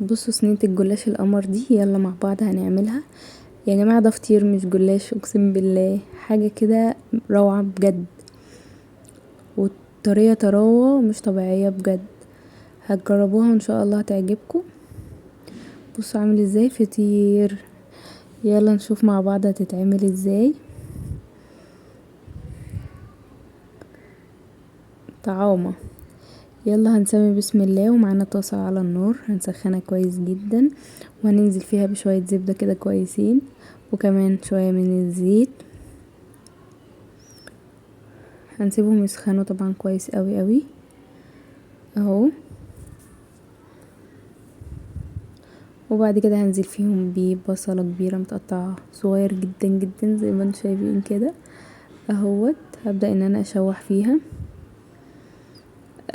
بصوا صينية الجلاش القمر دي، يلا مع بعض هنعملها يا جماعة. ده فطير مش جلاش، اقسم بالله حاجة كده روعة بجد، والطريقة طراوة مش طبيعية بجد. هتجربوها وان شاء الله هتعجبكم. بصوا عامل ازاي فطير، يلا نشوف مع بعض هتتعمل ازاي. طعامة. يلا هنسمي بسم الله، ومعانا طاسة على النار هنسخنها كويس جدا، وهننزل فيها بشوية زبدة كده كويسين، وكمان شوية من الزيت. هنسيبهم يسخنوا طبعا كويس قوي قوي اهو. وبعد كده هنزل فيهم ببصلة كبيرة متقطعة صغير جدا جدا زي ما انتم شايفين كده اهوت. هبدأ ان انا اشوح فيها.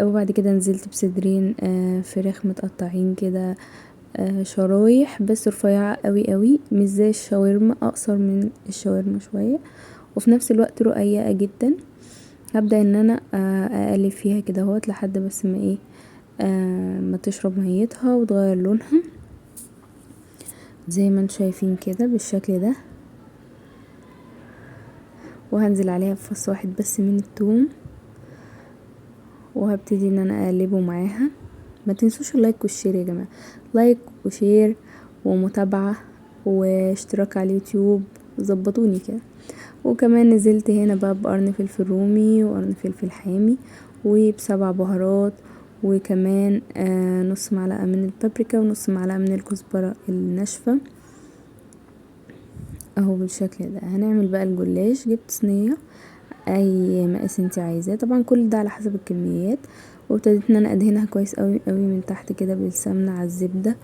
وبعد كده نزلت بصدرين فراخ متقطعين كده شرايح بس رفيعة قوي قوي، مش زي الشاورما، اقصر من الشاورما شوية، وفي نفس الوقت رقيقة جدا. هبدأ ان انا اقلب فيها كده اهوت لحد بس ما ايه، ما تشرب ميتها وتغير لونها زي ما انتم شايفين كده بالشكل ده. وهنزل عليها بفص واحد بس من التوم، وهبتدي ان انا اقلبه معاها. ما تنسوش ال like وال share يا جماعة، like و share ومتابعة واشتراك على اليوتيوب، ظبطوني كده. وكمان نزلت هنا بقى بقرن فلفل رومي وقرن فلفل حامي وبسبع بهارات، وكمان نص معلقة من البابريكا ونص معلقة من الكزبرة الناشفة اهو بالشكل ده. هنعمل بقى الجلاش. جبت صينية اي مقاس انتي عايزاه، طبعا كل ده على حسب الكميات، وابتديت ان انا ادهنها كويس قوي قوي من تحت كده بالسمنة على الزبدة.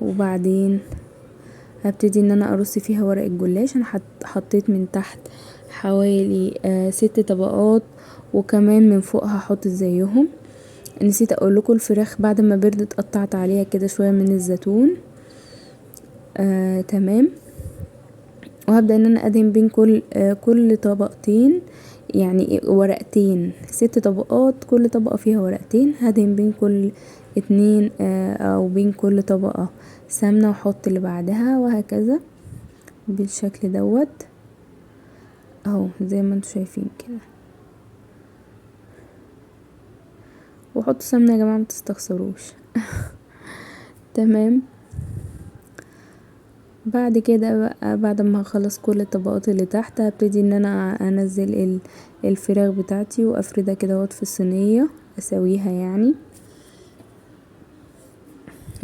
وبعدين هبتدي ان انا ارص فيها ورق الجلاش. انا حطيت من تحت حوالي 6 طبقات، وكمان من فوق هحط زيهم. نسيت اقول لكم الفراخ بعد ما بردت قطعت عليها كده شوية من الزيتون. تمام. وهبدأ ان انا ادهن بين كل طبقتين، يعني ورقتين، 6 طبقات كل طبقة فيها ورقتين. هدهن بين كل 2، او بين كل طبقة سمنة واحط اللي بعدها وهكذا بالشكل دوت اهو زي ما انتم شايفين كده. وحطوا سمنة يا جماعة ما تستخسروش. تمام. بعد كده بقى بعد ما هخلص كل الطبقات اللي تحت هبتدي ان انا انزل الفراخ بتاعتي وافردها كده اهوت في الصينية، اسويها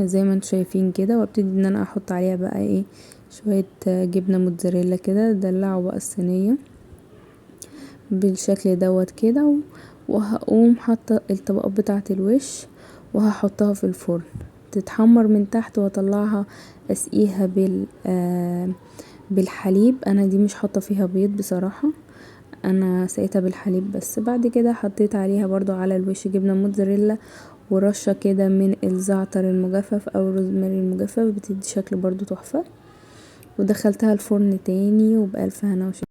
زي ما انتم شايفين كده. وابتدي ان انا احط عليها بقى شوية جبنة موتزاريلا كده، دلعوا بقى الصينية بالشكل دوت كده. وهقوم حاطة الطبقات بتاعة الوش وهحطها في الفرن تتحمر من تحت، واطلعها اسقيها بالحليب. انا دي مش حاطة فيها بيض بصراحة، انا سقيتها بالحليب بس. بعد كده حطيت عليها برضو على الوش جبنة موتزاريلا ورشة كده من الزعتر المجفف او الروزماري المجفف، بتدي شكل برضو تحفة. ودخلتها الفرن تاني، وبألف هنا وشفا.